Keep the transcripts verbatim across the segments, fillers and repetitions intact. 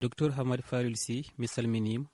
Docteur Hamad Falil Sy, mi salminiima.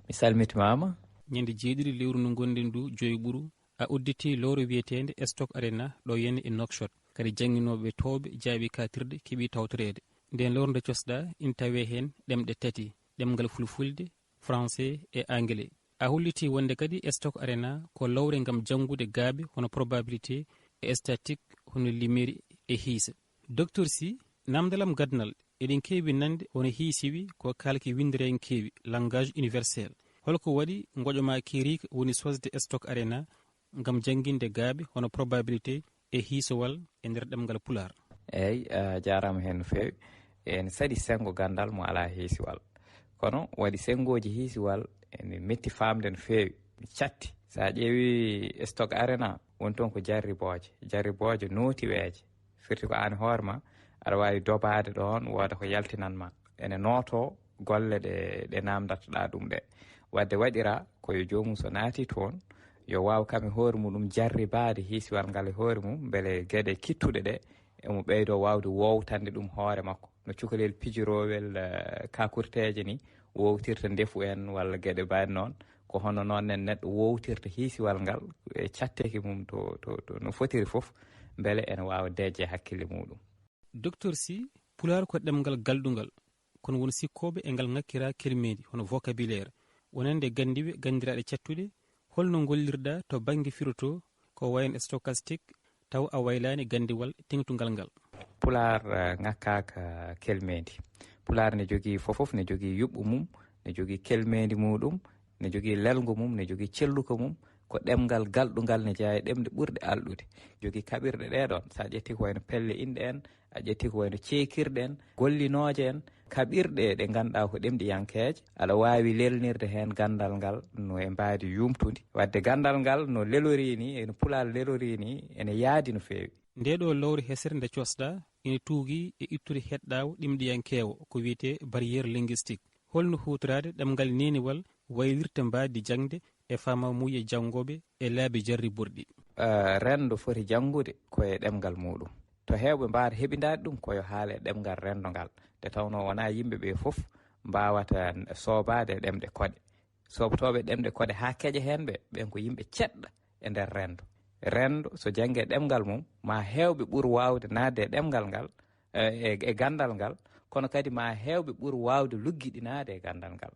Mi salmitimaama. Ñande jeeɗiɗi lewru ndu ngonɗen ndu, joyi ɓuru, a udditi lowre wiyeteende Stock Arena ɗo yenne e Nouakchott. Kadi jannginooɓe towɓe jaaɓi kaatirɗe keɓi tawtoreede. Nden lowre nde cosɗa ina tawee heen ɗemɗe tati, ɗemngal fulfulde, français e anglais. A holliti wonde kadi Stock Arena ko lowre ngam janngude gaabe hono probabilité e statistique, hono limeri e hiisa. Docteur Sy, namdalam gadnal, eɗen keewi nande hono hiisiwi ko kaalki winndere en keewi, langage universel. Holko waɗi ngoƴo ma keeriika woni sosde Stock Arena ngam jannginde gaabe hono probabilité e hiisowal e nder ɗemngal Pulaar? Eey, a jaaraama heen no feewi. En saɗi senngo ganndal mo alaa hiisiwal. Kono waɗi senngooji hiisiwal ene metti faamde no feewi. Mi catti. So a ƴeewi Stock Arena, woni toon ko jarribooje. Jarribooje nootiweeje. Firti ko aan hoore ma, aɗa waawi dobaade ɗoon, wooda ko yaltinan ma. Ene nootoo golle ɗe, ɗe naamndatoɗaa ɗum ɗe. Waɗde waɗira ko yo joomum so naati toon, yo waaw kam e hoore muɗum jarribaade hiisiwal ngal e hoore mum, mbele geɗe kittuɗe ɗe, emo ɓeydo waawde wowtande ɗum hoore makko. No cukalel pijirowel, eh, kakurteeje ni, wowtirta ndefu en walla geɗe mbaɗe noon. Ko hono noon nen neɗɗo wowtirta hiisiwal ngal e catteeki mum to, to, to no fotiri fof, mbele ene waawa deeƴe hakkille muɗum. Docteur Sy, Pulaar ko ɗemngal galɗungal, kono won sikkooɓe e ngal ŋakkira kelmeendi, hono vocabulaire. Wonande ganndiiɓe ganndiraaɗe cattuɗe, holno ngollirɗa to bannge firoto ko wayen stochastique, taw a waylaani ganndiwal teŋtungal ngal? Pulaar, eh, ŋakkaaka kelmeendi. Pulaar ne jogii fofof, ne jogii yuɓɓu mum, ne jogii kelmeendi muɗum, ne jogii lelngo mum, ne jogii celluka mum. Ko ɗemngal galɗungal, ne jeyaa e ɗemɗe ɓurɗe alɗude. Jogii kaɓirɗe ɗee ɗoon. So a ƴetti ko wayno pelle inɗe en, a ƴetti ko wayno ceekirɗe en, gollinooje en, kaɓirɗe ɗe ngannduɗaa ko ɗemɗiyankeeje, aɗa waawi lelnirde heen ganndal ngal no e mbaadi yumtundi. Waɗde ganndal ngal no lelorii ni, e no Pulaar lelorii ni, ene yaadi no feewi. Ndee ɗoo lowre hesere nde cosɗaa ina tuugii e ittude heɗɗaawo ɗemɗiyankeewo, ko wiyetee barrière linguistique. Holno huutoraade ɗemngal neeniwal waylirta mbaadi jaŋde e faamaamuya janngooɓe e laabi jarriborɗi? Eh, renndo foti janngude ko e ɗemngal muɗum. To heewɓe mbaawata heɓindaade ɗum, ko yo haale e ɗemngal renndo ngal. Nde tawnoo wonaa yimɓe ɓee fof mbaawata soobaade e ɗemɗe koɗe. Soobotooɓe ɗemɗe koɗe haa keƴa heen ɓe, ɓeen ko yimɓe ceɗɗa e nder renndo. Renndo, so janngee ɗemngal mum, ma heewɓe ɓur waawde naatde e ɗemngal ngal, e, e, e ganndal ngal, kono kadi ma heewɓe ɓur waawde luggiɗinaade e ganndal ngal,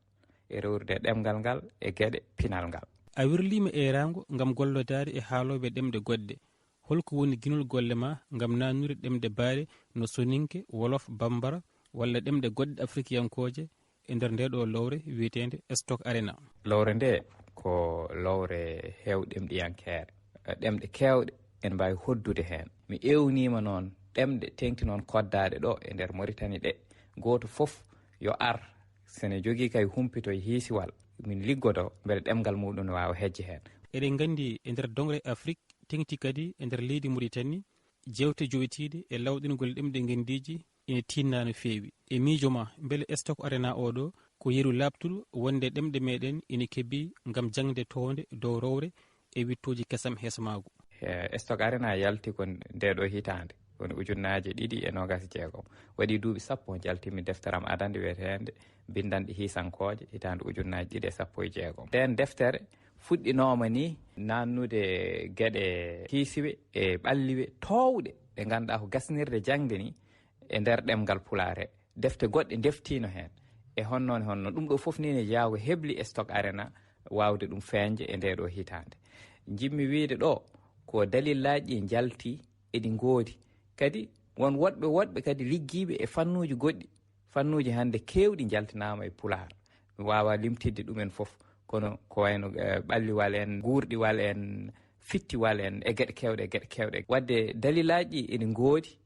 e rewrude e ɗemngal ngal e geɗe pinal ngal. A wirliima eeraango ngam gollodaade e haalooɓe ɗemɗe goɗɗe. Holko woni ginol golle ma ngam naatnude ɗemɗe baaɗe no Soninke, Wolof, Bambara, walla ɗemɗe goɗɗe afrikiyankooje e nder ndee ɗoo lowre wiyeteende Stock Arena? Lowre nde ko lowre heewɗemɗiyankeere. Ɗemɗe keewɗe ene mbaawi hoddude heen. Mi ewniima noon ɗemɗe teeŋti noon koddaaɗe ɗo e nder Moritani ɗe. Gooto fof yo ar, so ne jogii kay humpito e hiisiwal, min liggodo mbele ɗemngal muɗum ne waawa hejje heen. Eɗen nganndi e nder doŋre Afrik, teeŋti kadi e nder leydi Moritani, jeewte jowitiiɗe e lawɗingol ɗemɗe ngenndiiji ina tiinnaa no feewi. E miijo ma, mbele Stock Arena oɗo ko yeru laaɓtuɗo wonde ɗemɗe meɗen ina keɓi ngam jaŋde townde dow rowre e wiɗtooji kesam hesamaagu? E Stock Arena yalti ko nde ɗo hitaande, woni ujunnaaje ɗiɗi e noogaas e jeegom. Waɗi duuɓi sappo jaltimi defteram adande wiyeteende Binndanɗe Hiisankooje, hitaande ujunnaaje ɗiɗi e sappo e jeegom. Ndeen deftere fuɗɗinooma ni naannude geɗe hiisiwe e ɓalliwe toowɗe ɗe ngannduɗaa ko gasnirde jaŋde ni e nder ɗemngal Pulaar. He defte goɗɗe ndeftiino heen. E honno, e honno? Ɗum ɗo fof ni ne jeyaa ko hebli e Stock Arena waawde ɗum feeñde e ndee ɗo hitaande. Njiɗmi wiyde ɗo ko dalillaaji ɗi njalti, eɗi ngoodi. Kadi won woɗɓe, woɗɓe kadi liggiiɓe e fannuuji goɗɗi. Fannuuji hannde keewɗi njaltinaama e Pulaar. Mi waawaa limtidde ɗum en fof, kono ko wayno, eh, ɓalliwal en, guurɗiwal en, fittiwal en, e geɗe keewɗe, e geɗe keewɗe. Waɗde dalillaaji ɗi eɗi ngoodi,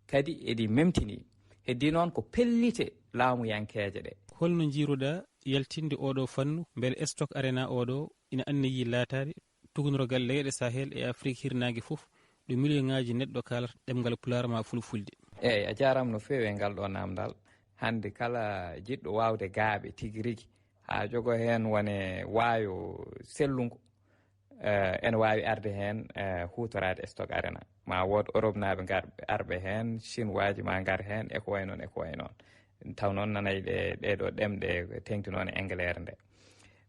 kadi eɗi memtini. Heddii noon ko pellite laamuyankeeje ɗe. Holno njiiruɗaa yaltinde oɗo fannu? Mbele Stock Arena oɗo ina anniyi laataade tuugnorgal leyɗe Sahel e Afrik hirnaange fof, ɗo miliyoŋaaji neɗɗo kaalata ɗemngal Pulaar ma Fulfulde? Eey, a jaaraama no feewi e ngal ɗo naamndal. Hannde kala jiɗɗo waawde gaaɓe tigi rigi, haa jogo heen wone waayo sellungo, eh, ene waawi arde heen, eh, huutoraade Stock Arena. Ma wood Europe naaɓe ngar-, arɓe heen, Chinois ji ma ngar heen, e ko wayi noon, e ko wayi noon. Taw noon nanay ɗe ɗeɗo ɗemɗe teŋtinone engleere nde.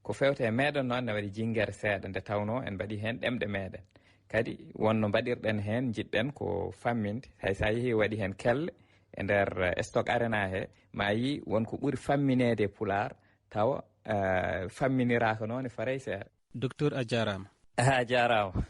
Ko fewte e meɗen noon ne waɗi jingere seeɗa nde tawnoo en mbaɗi heen ɗemɗe meɗen. Kadi wonno mbaɗirɗen heen, njiɗɗen ko famminde. Hay so a yehii waɗi heen kelle e nder eh, stock arena he, ma yii won ko ɓuri fammineede e pulaar, tawa eh, famminiraaka noon e farayseere. Docteur, a jaaraama. A jaaraama.